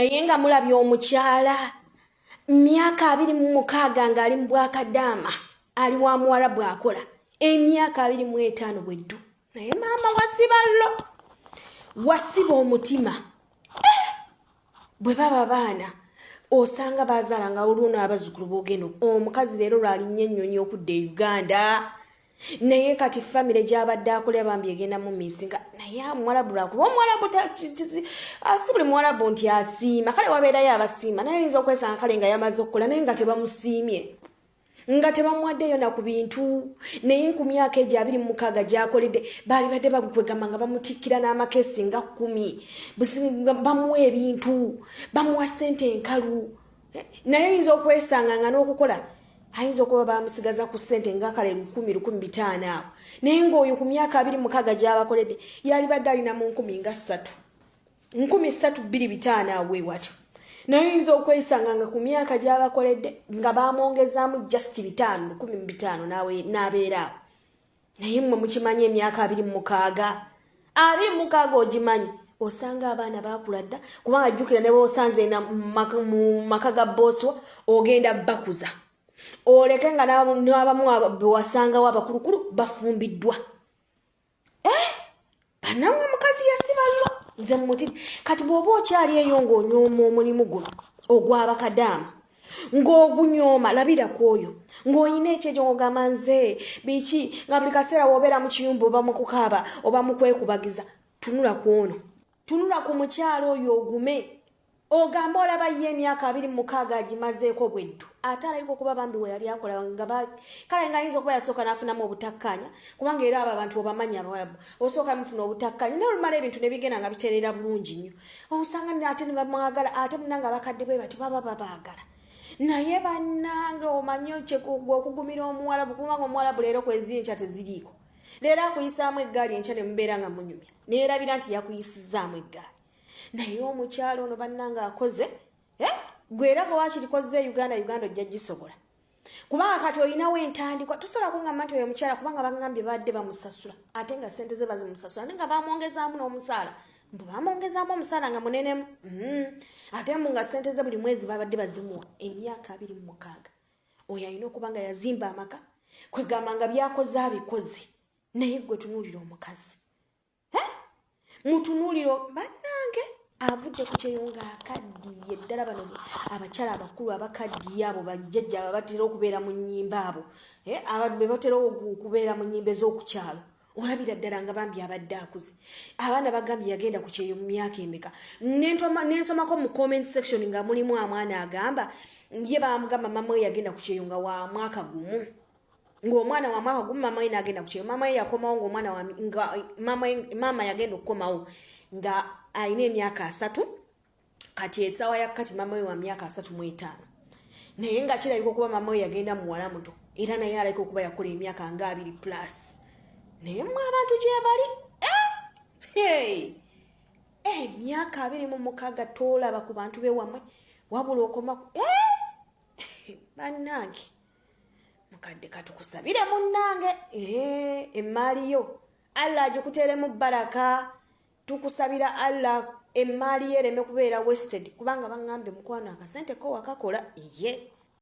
Naye nga mulabye omukyala myaka 26 ng'ali mu bwakadaama, ali wa Muwarabu, akola emyaka 25 bweddu. Naye maama, wasiba llo, wasiba omutima. Eh! Bwe baba baana osanga bazaala nga waliwo n'abazzukulu boogenda. Omukazi leero lwalinnya ennyonyi okudda e Uganda, naye kati famire gyabadde akolera bambi egenda mu misinga. Naye omuwalabu, lwakuba omuwalabu si buli muwalabu nti asiima. Kale wabeerayo abasiima, naye oyinza okwesanga kale nga yamaze okukola naye nga tebamusiimye, nga tebamuwaddeyo na ku bintu. Naye ku myaka egyo 26 gyakoledde, baali badde bakwegamba nga bamutikkira n'amakesi nga 10, bamuwa ebintu, bamuwa ssente enkalu. Naye oyinza okwesanga nga n'okukola ayinza okuba bamusigaza ku ssente nga kale 1000, 1500 awo, naye ng'oyo ku myaka 26 gy'abakoledde yali badde alina mu 3000, 3,250 awo wewatyo. Naye oyinza okwesanga nga ku myaka gy'abakoledde nga bamwongezaamu just 500, 1500, n'abeera awo. Naye mmwe mukimanyi, emyaka 26, 26 ogimanyi, osanga abaana bakula dda, kubanga jjukira ne boosanze mu maka ga booswa ogenda bakuza, oleke nga n'abamu bewasangawo abakulukulu bafumbiddwa. Eh, bannamwe, omukazi yasibalwa, nze muti kati bw'oba okyali eyo ng'onyooma omulimu guno ogw'abakadaama, ng'ogunyooma, labira ku oyo ng'olina ekyekyo, ng'ogamba nze biki, nga buli kaseera wobeera mu kiyumba oba mu kukaaba oba mu kwekubagiza, tunula ku ono, tunula ku mukyalo oyo, ogume, ogamba olaba ye emyaka 26 agimazeeko bweddu. Ate alabika okuba bambi we yali akola nga kale nga ayinza okuba yasooka n'afunamu obutakkaanya, kubanga era abo abantu obamanyi, Abawalabu, osooka mufuna obutakkaanya, naye olumala ebintu ne bigenda nga bitereera bulungi nnyo, osanga ate ne bamwagala. Ate munange abakadde bwe batyo baba babaagala. Naye bannange, omanyi okugumira Omuwalabu, kubanga Omuwalabu leero kwezi, enkya teziriiko. Leero akuyisaamu eggaali, enkya ne mubeera nga munyumya, neerabira nti yakuyisizaamu eggaali. Naye omukyalo ono bannange akoze, eh? Gwe era gwe wakirikoze e Uganda, Uganda ojja gisobola, kubanga kati olinawo entandikwa. Tosobola kuŋŋamba nti oyo omukyala, kubanga baŋŋambye badde bamusasula, ate nga sente ze bazimusasula, ate nga bamwongezaamu n'omusaala, mbu bamwongezaamu omusaala nga munenemu, Ate mbu nga sente ze buli mwezi babadde bazimuwa emyaka 26. Oyo alina okuba nga yazimba amaka, kwegamba nga byakoze abikoze. Naye gwe tunuulira omukazi, mutunuuliro bannange, avudde ku kyeyo ng'akaddiye ddala. Bano abakyala abakulu abakaddiye abo, bajjajja abo batera okubeera mu nnyimba, abo be batera okubeera mu nnyimba ez'okukyalo, olabira ddala nga bambi abadde akuze. Abaana bagambye yagenda ku kyeyo mu myaka emeka? Nensomako mu comment section nga mulimu amwana agamba ye bamugamba mama we yagenda ku kyeyo nga wa mwaka gumu, ng'omwana wa mwaka gumu mama we n'agenda ku kyeyo. Mama we yakomawo ng'omwana nga maama yagenda okukomawo nga alina emyaka 30. Kati esaawa ya kati mama we wa myaka 35, naye nga kirabika okuba mama we yagenda muwala muto, era naye alabika okuba yakola emyaka nga 20 plus. Naye mwe abantu gye bali, eh! Emyaka 26 toolaba ku bantu bewamwe, wabula okoma. Eh! Bannange, mukadde, katukusabire munnange, emmaali yo Allah agikuteeremu baraka. Tukusabira Allah emmaali yo ereme kubeera wasted, kubanga baŋŋambye mukwano akasente ko wakakola ye.